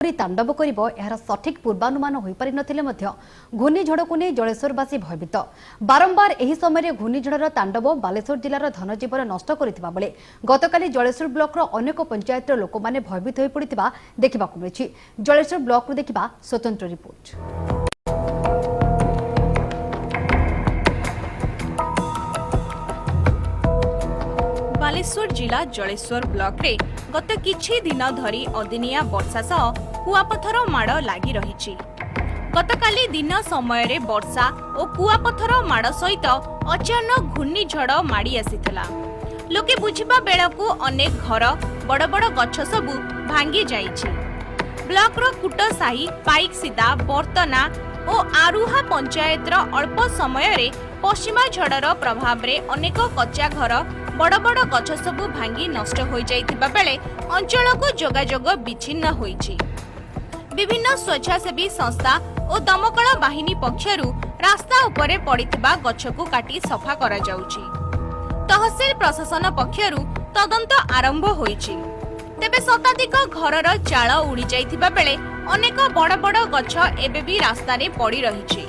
ତାଣ୍ଡବ କରିବ, ଏହାର ସଠିକ୍ ପୂର୍ବାନୁମାନ ହୋଇପାରିନଥିଲେ ମଧ୍ୟ ଘୂର୍ଣ୍ଣିଝଡ଼କୁ ନେଇ ଜଳେଶ୍ୱରବାସୀ ଭୟଭୀତ। ବାରମ୍ବାର ଏହି ସମୟରେ ଘୂର୍ଣ୍ଣିଝଡ଼ର ତାଣ୍ଡବ ବାଲେଶ୍ୱର ଜିଲ୍ଲାର ଧନଜୀବନ ନଷ୍ଟ କରିଥିବା ବେଳେ ଗତକାଲି ଜଳେଶ୍ୱର ବ୍ଲକର ଅନେକ ପଞ୍ଚାୟତର ଲୋକମାନେ ଭୟଭୀତ ହୋଇପଡ଼ିଥିବା ଦେଖିବାକୁ ମିଳିଛି। ଜଳେଶ୍ୱର ବ୍ଲକରୁ ଦେଖିବା ସ୍ୱତନ୍ତ୍ର ରିପୋର୍ଟ। ବାଲେଶ୍ୱର ଜିଲ୍ଲା ଜଳେଶ୍ୱର ବ୍ଲକରେ ଗତ କିଛି ଦିନ ଧରି ଅଦିନିଆ ବର୍ଷା ସହ କୁଆପଥର ମାଡ଼ ଲାଗି ରହିଛି। ଗତକାଲି ଦିନ ସମୟରେ ବର୍ଷା ଓ କୁଆପଥର ମାଡ଼ ସହିତ ଅଚାନକ ଘୂର୍ଣ୍ଣିଝଡ଼ ମାଡ଼ି ଆସିଥିଲା। ଲୋକେ ବୁଝିବା ବେଳକୁ ଅନେକ ଘର, ବଡ଼ ବଡ଼ ଗଛ ସବୁ ଭାଙ୍ଗି ଯାଇଛି। ବ୍ଲକର କୁଟସାହି, ପାଇକସିଦା, ବର୍ତ୍ତନା ଓ ଆରୁହା ପଞ୍ଚାୟତର ଅଳ୍ପ ସମୟରେ ପଶ୍ଚିମା ଝଡ଼ର ପ୍ରଭାବରେ ଅନେକ କଚ୍ଚା ଘର, ବଡ଼ ବଡ଼ ଗଛ ସବୁ ଭାଙ୍ଗି ନଷ୍ଟ ହୋଇଯାଇଥିବା ବେଳେ ଅଞ୍ଚଳକୁ ଯୋଗାଯୋଗ ବିଚ୍ଛିନ୍ନ ହୋଇଛି। ବିଭିନ୍ନ ସ୍ୱେଚ୍ଛାସେବୀ ସଂସ୍ଥା ଓ ଦମକଳ ବାହିନୀ ପକ୍ଷରୁ ରାସ୍ତା ଉପରେ ପଡ଼ିଥିବା ଗଛକୁ କାଟି ସଫା କରାଯାଉଛି। ତହସିଲ ପ୍ରଶାସନ ପକ୍ଷରୁ ତଦନ୍ତ ଆରମ୍ଭ ହୋଇଛି। ତେବେ ଶତାଧିକ ଘରର ଚାଳ ଉଡ଼ିଯାଇଥିବା ବେଳେ ଅନେକ ବଡ଼ ବଡ଼ ଗଛ ଏବେ ବି ରାସ୍ତାରେ ପଡ଼ି ରହିଛି।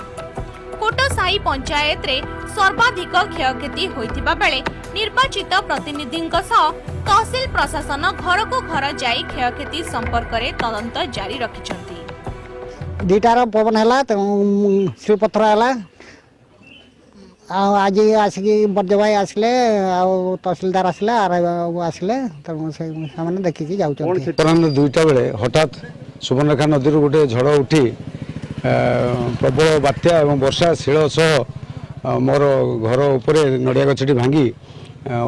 କୋଟସାହି ପଞ୍ଚାୟତରେ ସର୍ବାଧିକ କ୍ଷୟକ୍ଷତି ହୋଇଥିବା ବେଳେ ନିର୍ବାଚିତ ପ୍ରତିନିଧିଙ୍କ ସହ ତହସିଲ ପ୍ରଶାସନ ଘରକୁ ଘର ଯାଇ କ୍ଷୟକ୍ଷତି ସମ୍ପର୍କରେ ତଦନ୍ତ ଜାରି ରଖିଛନ୍ତି। 2ଟାର ପବନ ହେଲା, ତେଣୁ ଶିଳପଥର ହେଲା। ଆଉ ଆଜି ଆସିକି ବର୍ଜ ଭାଇ ଆସିଲେ, ଆଉ ତହସିଲଦାର ଆସିଲେ, ଆର ଆସିଲେ, ତେଣୁ ସେମାନେ ଦେଖିକି ଯାଉଛନ୍ତି। ଅପରାହ୍ନ 2ଟା ବେଳେ ହଠାତ୍ ସୁବର୍ଣ୍ଣରେଖା ନଦୀରୁ ଗୋଟେ ଝଡ଼ ଉଠି ପ୍ରବଳ ବାତ୍ୟା ଏବଂ ବର୍ଷା ଶିଳ ସହ ମୋର ଘର ଉପରେ ନଡ଼ିଆ ଗଛଟି ଭାଙ୍ଗି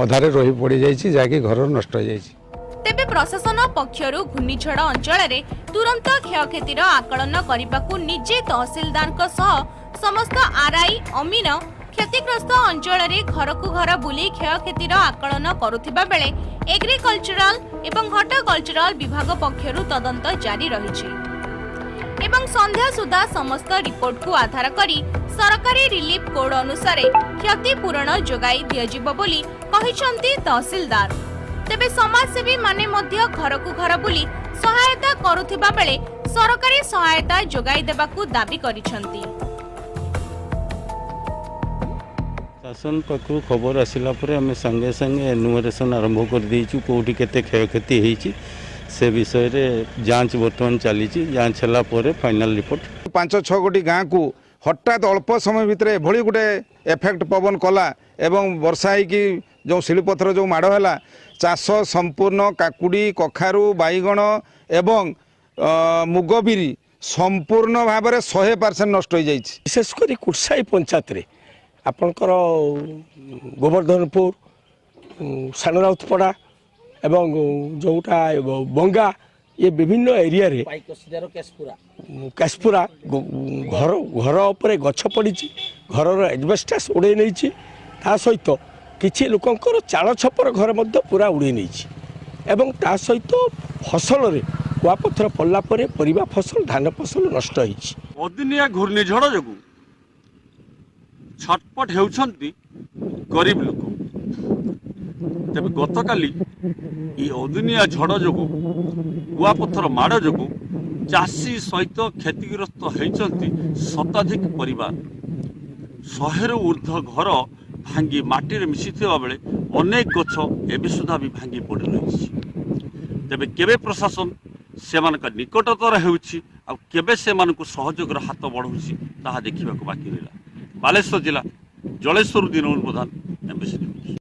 ଅଧାରେ ରହି ପଡ଼ିଯାଇଛି, ଯାହାକି ଘର ନଷ୍ଟ ହୋଇଯାଇଛି। ତେବେ ପ୍ରଶାସନ ପକ୍ଷରୁ ଘୂର୍ଣ୍ଣିଝଡ଼ ଅଞ୍ଚଳରେ ତୁରନ୍ତ କ୍ଷୟକ୍ଷତିର ଆକଳନ କରିବାକୁ ନିଜେ ତହସିଲଦାରଙ୍କ ସହ ସମସ୍ତ ଆର୍ଆଇ, ଅମିନ କ୍ଷତିଗ୍ରସ୍ତ ଅଞ୍ଚଳରେ ଘରକୁ ଘର ବୁଲି କ୍ଷୟକ୍ଷତିର ଆକଳନ କରୁଥିବା ବେଳେ ଏଗ୍ରିକଲଚରାଲ ଏବଂ ହର୍ଟିକଲଚରାଲ ବିଭାଗ ପକ୍ଷରୁ ତଦନ୍ତ ଜାରି ରହିଛି ଏବଂ ସନ୍ଧ୍ୟା ସୁଦ୍ଧା ସମସ୍ତ ରିପୋର୍ଟକୁ ଆଧାର କରି ସରକାରୀ ରିଲିଫ କୋଡ୍ ଅନୁସାରେ କ୍ଷତିପୂରଣ ଯୋଗାଇ ଦିଆଯିବ ବୋଲି କହିଛନ୍ତି ତହସିଲଦାର। ତେବେ ସମାଜସେବୀମାନେ ମଧ୍ୟ ଘରକୁ ଘର ବୁଲି ସହାୟତା କରୁଥିବା ବେଳେ ସରକାରୀ ସହାୟତା ଯୋଗାଇ ଦେବାକୁ ଦାବି କରିଛନ୍ତି। ଶାସନ ପାଖରୁ ଖବର ଆସିଲା ପରେ ଆମେ ସାଙ୍ଗେ ସାଙ୍ଗେ ଏନୁମରେସନ୍ ଆରମ୍ଭ କରିଦେଇଛୁ। କେଉଁଠି କେତେ କ୍ଷୟକ୍ଷତି ହେଇଛି ସେ ବିଷୟରେ ଯାଞ୍ଚ ବର୍ତ୍ତମାନ ଚାଲିଛି। ଯାଞ୍ଚ ହେଲା ପରେ ଫାଇନାଲ ରିପୋର୍ଟ। 5-6 ଗୋଟି ଗାଁକୁ ହଠାତ୍ ଅଳ୍ପ ସମୟ ଭିତରେ ଏଭଳି ଗୋଟେ ଏଫେକ୍ଟ ପବନ କଲା ଏବଂ ବର୍ଷା ହେଇକି ଯେଉଁ ଶିଳିପଥର ଯେଉଁ ମାଡ଼ ହେଲା, ଚାଷ ସମ୍ପୂର୍ଣ୍ଣ କାକୁଡ଼ି, କଖାରୁ, ବାଇଗଣ ଏବଂ ମୁଗ, ବିରି ସମ୍ପୂର୍ଣ୍ଣ ଭାବରେ 100% ନଷ୍ଟ ହୋଇଯାଇଛି। ବିଶେଷ କରି କୁଟସାହି ପଞ୍ଚାୟତରେ ଆପଣଙ୍କର ଗୋବର୍ଦ୍ଧନପୁର, ସାନରାଉତପଡ଼ା ଏବଂ ଯେଉଁଟା ବଙ୍ଗା, ଏ ବିଭିନ୍ନ ଏରିଆରେ କାଶପୁରା ଘର ଘର ଉପରେ ଗଛ ପଡ଼ିଛି, ଘରର ଆଜବେଷ୍ଟସ୍ ଉଡ଼େଇ ନେଇଛି। ତା ସହିତ କିଛି ଲୋକଙ୍କର ଚାଳ ଛପର ଘର ମଧ୍ୟ ପୁରା ଉଡ଼େଇ ନେଇଛି ଏବଂ ତା ସହିତ ଫସଲରେ କୁଆପଥର ପଡ଼ିଲା ପରେ ପରିବା ଫସଲ, ଧାନ ଫସଲ ନଷ୍ଟ ହେଇଛି। ଅଦିନିଆ ଘୂର୍ଣ୍ଣିଝଡ଼ ଯୋଗୁଁ ଛଟପଟ ହେଉଛନ୍ତି ଗରିବ ଲୋକ। ତେବେ ଗତକାଲି এই ଅଦିନିଆ ଝଡ଼ ଯୋଗୁଁ, କୁଆପଥର ମାଡ଼ ଯୋଗୁଁ ଚାଷୀ ସହିତ କ୍ଷତିଗ୍ରସ୍ତ ହୋଇଛନ୍ତି ଶତାଧିକ ପରିବାର। 100ରୁ ଉର୍ଦ୍ଧ୍ୱ ଘର ଭାଙ୍ଗି ମାଟିରେ ମିଶିଥିବା ବେଳେ ଅନେକ ଗଛ ଏବେ ସୁଦ୍ଧା ବି ଭାଙ୍ଗି ପଡ଼ି ରହିଛି। ତେବେ କେବେ ପ୍ରଶାସନ ସେମାନଙ୍କ ନିକଟତର ହେଉଛି ଆଉ କେବେ ସେମାନଙ୍କୁ ସହଯୋଗର ହାତ ବଢ଼ାଉଛି, ତାହା ଦେଖିବାକୁ ବାକି ରହିଲା। ବାଲେଶ୍ୱର ଜିଲ୍ଲା ଜଳେଶ୍ୱରରୁ ଦୀନବନ୍ଧୁ ପ୍ରଧାନ, ଏମ୍ବିସି ନ୍ୟୁଜ୍।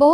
ବହୁ